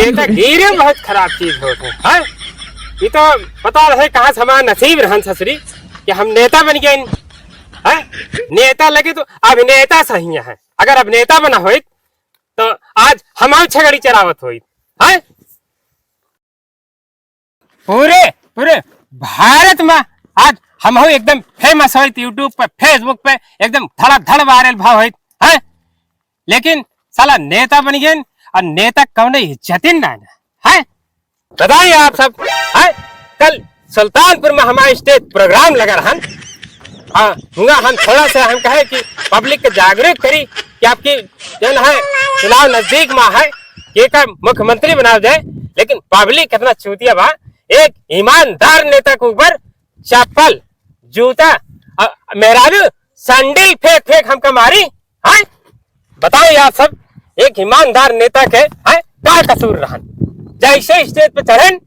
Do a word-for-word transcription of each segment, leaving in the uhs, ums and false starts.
नेतागिरी बहुत खराब चीज होत है, हैं? ये तो पता रहे कहाँ से हमारा नसीब रहन ससुरी कि हम नेता बन गए, हैं? नेता लगे तो अभिनेता सही है। अगर अभिनेता बना होइत तो आज हम छगड़ी चरावत होइत, हैं? पूरे, पूरे भारत में आज हम हो एकदम famous होइत, YouTube पे, Facebook पे एकदम धड़ाधड़ viral भाव होइत, हैं? लेकिन साला नेता बन गए और नेता कौनो इज्जतिन ना, ना, हैं? बताइए आप सब, हैं? कल सुल्तानपुर में हमारा stage program लगा रहन। हाँ, हुआ हम थोड़ा सा हम कहे कि public के जागरूक करी कि आपकी जौन है चुनाव नजदीक में है, केका मुख्यमंत्री बनाव जाए, लेकिन public इतना चूतिया बा, एक ईमानदार नेता के ऊपर चप्पल, जूता, अ, मेहरारू, सैंडल फेंक फेंक हमका मारी, हैं? बताओ यार सब, एक ईमानदार नेता के, हैं, का कसूर रहन? जैसे stage पे चढ़ेन,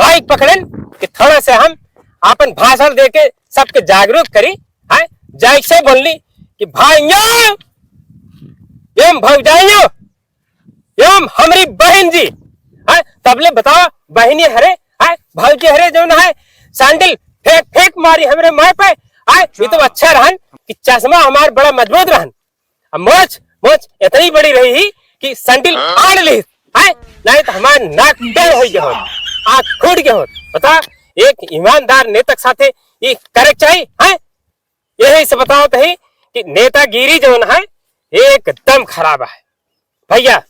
mic पकड़ेन कि थोड़ा से हम आपन भाषण दे के सबके जागरूक करी, हैं? जैसे बोलनी कि भाइयों एवं भौजाइयों एवं हमरी बहिन जी, हैं? तबले बताओ बहिनी हरे, हैं? भौजी हरे जौन है सैंडल फेंक फेंक मारी हमरे माय पे, हैं? ये तो अच्छा रहन कि चश्मा हमार बड़ा मजबूत रहन। अब मोच, मोच इतनी बड़ी रही ही कि सैंडल आड़ ली, हैं? नहीं तो हमार नाक टेढ़ हो गया होत, आँख फूट गया होत। बता, एक ईमानदार नेता के साथे ये करे के चाहिए, हैं? यही से बतावत ही कि नेतागिरी जौन है एकदम खराब है भैया।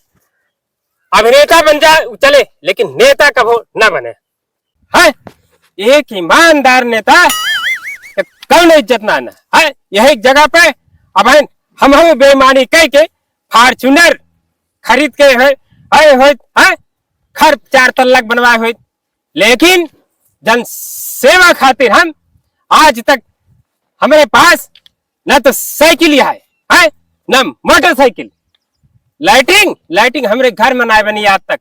अभिनेता बन जा चले, लेकिन नेता कभो न बने। हैं? एक ईमानदार नेता के कौनो इज्जत ना, ना है। यही जगह पे अब हम, हम बेईमानी कह के Fortuner खरीद के है, है, है, है, घर चार तल्ला बनवाए हुए, लेकिन जन सेवा खातिर हम आज तक हमरे पास न तो साइकिल है, है, न मोटरसाइकिल। लैट्रिन, लैट्रिन हमरे घर में ना बनी आज तक।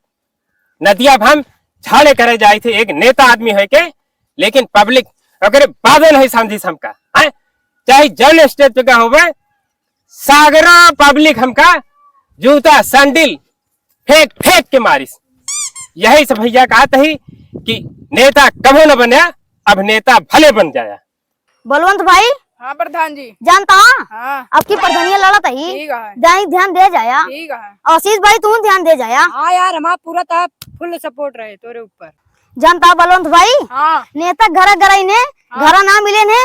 नदिया अब हम झाड़े करे जाए थे एक नेता आदमी है के, लेकिन public ओकरे बादे नहीं समझी हमका, हैं? चाहे जौन stage पे का होवे, सागरा public हमका जूता सैंडल फेंक फेंक के मारिस। यही से भैया कहत ही कि नेता कभो न बने, अभिनेता भले बन जाया। बलवंत भाई। हाँ प्रधान जी। जानता? हाँ। अब की प्रधानिया लड़त ही। ठीक है। दाई ध्यान दे जाया। ठीक है। आशीष भाई तू ध्यान दे जाया। हाँ यार, हमारा पूरा ता full support रहे तोरे ऊपर। जानता बलवंत भाई? हाँ। नेता घर घर ही ने, हाँ। घर ना मिले ने,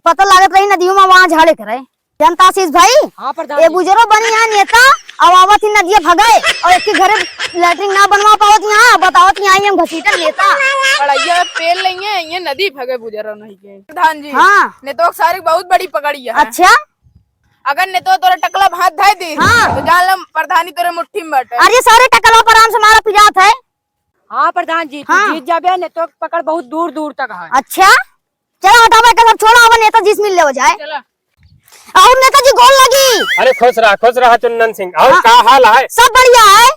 पता लागत रही नदियों में वहाँ झाड़े करे। जनता आशीष भाई, हाँ, प्रधान ए जी। बुजुर्ग बनी यहाँ नेता, अब आवत ही नदिया भगाए, और एक ही घरे लैट्रिन ना बनवा पावत यहाँ, बतावत यहाँ आई हम घसीटन नेता। पढ़ाइया पेल लेंगे, ये नदी भगे बुजुर्ग नहीं के। प्रधान जी, हाँ। नेतवा के सारे बहुत बड़ी पकड़ी है। अच्छा? अगर नेतवा तोरा टकला भात धाए दी, हाँ। तो जान लो प्रधानी तोरे मुट्ठी में बाटे। अरे सारे टकला पर आराम से मारा पिजात है। हाँ प्रधान जी, तू हाँ। जीत जाबे, नेतवा के पकड़ बहुत दूर दूर तक है। अच्छा? चला हटावा, एका सब छोड़ा, अब नेताजी से मिल लेवा जाए। चला। और नेताजी गोल लगी। अरे खुश रहा, खुश रहा चुन्नन सिंह। और हाँ। का हाल है? सब बढ़िया है।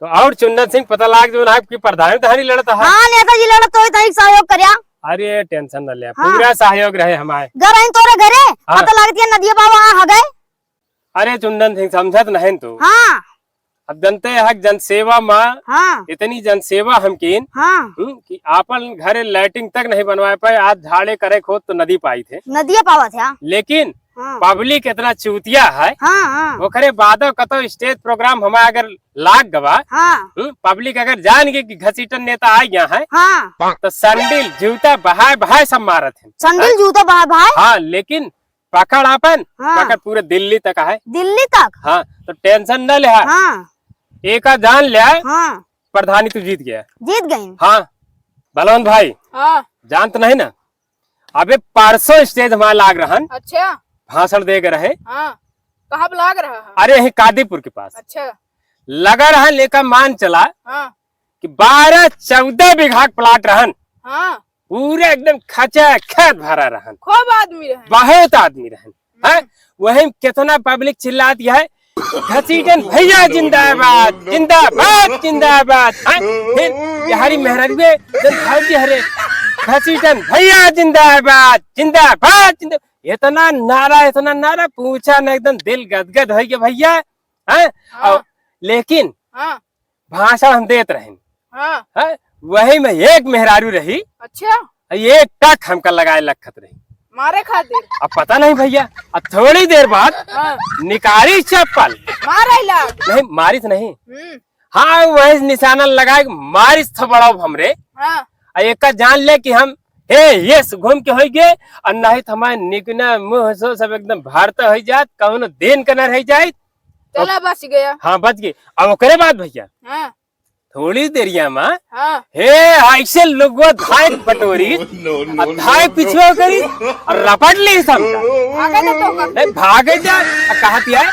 तो और चुन्नन सिंह पता लाग जो ना आपकी प्रधान धानी लड़त है। हाँ नेताजी लड़त तो तनिक सहयोग करिया। अरे tension न ले, हाँ। पूरा सहयोग रहे हमारे। घर आई तोरे घरे, हाँ। पता लागत है नदिया बाबा हाँ गए। अरे चुन्नन सिंह समझत नहीं तू। हाँ। अब जनते हक जनसेवा मा हाँ। इतनी जनसेवा हम कीन, हाँ। हम्म, कि आपन घरे लैट्रिन तक नहीं बनवाए पाए, आज झाड़े करे खोद तो नदी पाई थे। नदिया पावत है। लेकिन हाँ। Public इतना चूतिया है, हाँ, हाँ। ओकरे बादो कतो stage program हमारा अगर लाग गवा, हाँ। हम्म, public अगर जान गई कि घसीटन नेता आ गया है, हाँ। तो सैंडल जूता बहाए बहाए सब मारत है। सैंडल जूता बहाए बहाए? हाँ, लेकिन पकड़ आपन, हाँ। पकड़ पूरे दिल्ली तक है। दिल्ली तक? हाँ, तो tension न ले। हाँ। एका जान ले, हाँ। प्रधानी तू जीत गया। जीत गई। हाँ, बलवंत भाई, हाँ। जानत नहीं ना, अबे परसों stage हमारा लाग रहन। अच्छा। भाषण दे के रहे। हाँ, कहाँ पे लाग रहा है? अरे यही कादीपुर के पास। अच्छा। लगा रहन, लेकर मान चला हाँ। कि बारह चौदह बीघा के plot रहन। हाँ। पूरे एकदम खचाखच भरा रहन। खूब आदमी रहन। बहुत आदमी रहन। हम्म। हैं? वहीं कितना public चिल्लाती है, "घसीटन भैया जिंदाबाद, जिंदाबाद, जिंदाबाद।" हैं? फिर बिहारी मेहरारू में जन भौजी हरे, "घसीटन भैया जिंदाबाद, जिंदाबाद, जिंदाबाद।" इतना नारा, इतना नारा, पूछा न, एकदम दिल गदगद हो गया भैया। हैं? हाँ। और लेकिन हाँ। भाषण हम देत रहेन। हाँ। हैं? वही में एक मेहरारू रही। अच्छा। एक टक हमका लगाए लखत रही। मारे खातिर? अब पता नहीं भइया। अब थोड़ी देर बाद हाँ। निकारी चप्पल। मारे लाग। नहीं, मारिस नहीं। हम्म। हाँ, वही निशाना लगाए के मारिस थपड़ाव हमरे। हाँ। आ एका जान ले कि हम, हे, ये से घूम के होई गे, और नहीं तो हमारे निकना मुंह से सब एकदम भारत होई जात, कौनो दिन का न रह जाए। चला, बच गया। हाँ, बच गए। अब ओकरे बाद भइया, हाँ। थोड़ी देरिया में, हाँ। हे, ऐसे लोगवा धाय बटोरी, no, no, आ धाय no, no। पिछुआ करी, और रपट ली सब। भागे ना तो का? नहीं, भागे जा, आ कहती है,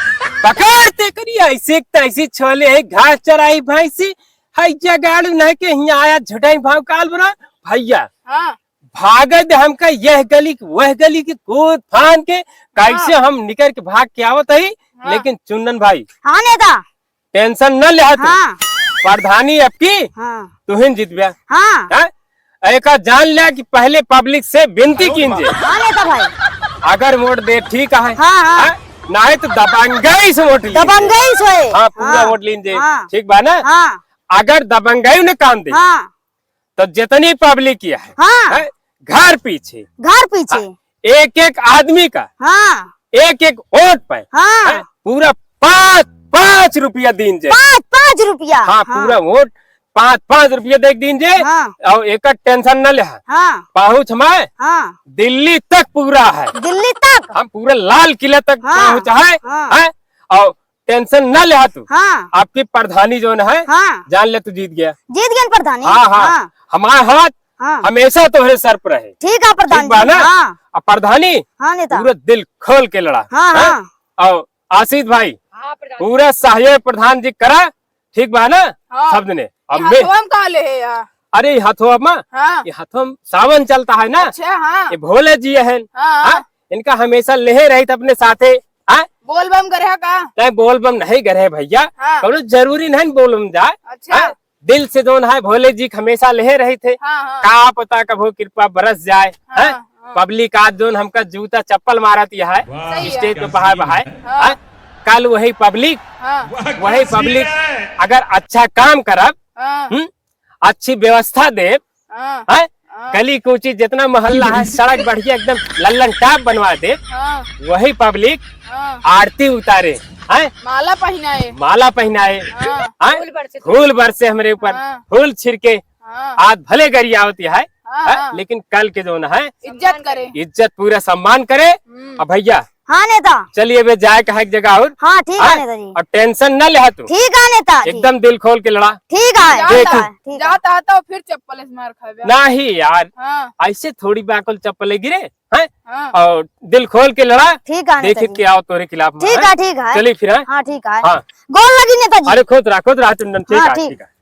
पकड़ते करी, ऐसे एक तैसी छोले है, घास चराई भैंसी, है जगाड़ू नहीं के हियाँ आया, झुटाई भाव काल बना, भइया। हाँ। भागे दे हमका यह गली की, वह गली की, कूद फान के, कैसे हाँ। हम निकर के भाग के आवत ही, हाँ। लेकिन चुन्नन भाई। हाँ नेता। Tension न लेहा तू। हाँ। प्रधानी अब की हाँ। तुहिन जीतबे। हाँ। हैं? एका जान ले कि पहले public से विनती कीन जे। हाँ नेता भाई। अगर वोट दे ठीक है। हाँ, हाँ। हैं? नाहीं तो दबंगई से वोट लीन जे। दबंगई से। हाँ, पूरा हाँ। वोट लीन जे। हाँ। ठीक बा ना? हाँ। अगर दबंगई ने काम दे, हाँ। तो जितनी public ये है, हाँ। हैं? घर पीछे। घर पीछे। हाँ। एक एक आदमी का, हाँ। एक एक वोट पे, हाँ। हैं, पूरा पाँच, पाँच रुपया दीन जे। पाँच, पाँच रुपया? हाँ, हाँ। पूरा वोट पाँच, पाँच रुपया दे दीन जे। हाँ। और एकर tension न ले। हाँ। पहुँच में हाँ। दिल्ली तक पूरा है। दिल्ली तक? हम पूरा लाल किला तक हाँ। पहुँच है, हाँ। हैं? और Tension न ले तू। हाँ। आपकी प्रधानी जौन है, हाँ। जान ले तू जीत गया। जीत गया प्रधानी? हाँ, हाँ। हाँ। हमारा हाथ हाँ। हमेशा तोहरे सर पर रहे। ठीक है प्रधान ठीक बा जी, ना? हाँ। अब प्रधानी हाँ, नेता। पूरा दिल खोल के लड़ा। हाँ, हैं? हाँ। और आशीष भाई, हाँ, प्रधान। पूरा सहयोग प्रधान जी करा, ठीक बा ना? हाँ। सब जने। अब ये मैं हथवा में का ले है यार? अरे, ये हथवा में? हाँ। ये हथवा में सावन चलता है ना? अच्छा, हाँ। ये भोले जी हैं। हाँ, हाँ। हाँ? इनका हमेशा लेहे रहित अपने साथे। हाँ? बोलबम करे है का? नहीं, बोलबम नहीं करे है भइया। हाँ। कौनो जरूरी नहीं बोलबम जाए। अच्छा। हाँ? दिल से जौन है भोले जी के हमेशा लेहे रहित है। हाँ, हाँ। का पता कबो कृपा बरस जाए। हाँ, हैं? हाँ। Public आज जौन हमका जूता चप्पल मारत यह है, वाह, stage पे बहाए बहाए। हाँ। हैं? कल वही public, हाँ। वही public अगर अच्छा काम करब, हाँ। हम्म? अच्छी व्यवस्था देब, हाँ। हैं? हाँ। गली कूची जितना मोहल्ला है, सड़क बढ़िया एकदम लल्लन टाप बनवा देब, हाँ। वही public हाँ। आरती उतारे, हैं? माला पहिनाए। माला पहिनाए, हाँ। हैं? फूल बरसे। फूल बरसे हमरे ऊपर, हाँ। फूल छिड़के, हाँ। आज भले गरियावत है, हाँ, हैं? हाँ। लेकिन कल के जौन है, इज्जत करे। इज्जत पूरा सम्मान करे। हम्म। अब भइया, हाँ नेता। चलिए बे जाए का है एक जगह और। हाँ, ठीक है हाँ? नेता जी। और tension न ले तू। ठीक है नेता जी। एकदम दिल खोल के लड़ा। ठीक है, जाता ठीक है, है, ठीक है। जाता है तो फिर चप्पल से मार खाबे। नहीं यार, हाँ। ऐसे थोड़ी बाकुल चप्पल गिरे, हैं? हाँ। और दिल खोल के लड़ा। ठीक है नेता देखित जी। के आओ तोरे खिलाफ में, ठीक हैं? है, ठीक है। चलिए फिर, हैं? हाँ, ठीक है। हाँ। गोल लगी नेता जी। अरे खुद रहा, खुद रहा चुनन, ठीक हाँ, है, ठीक। ठीक है।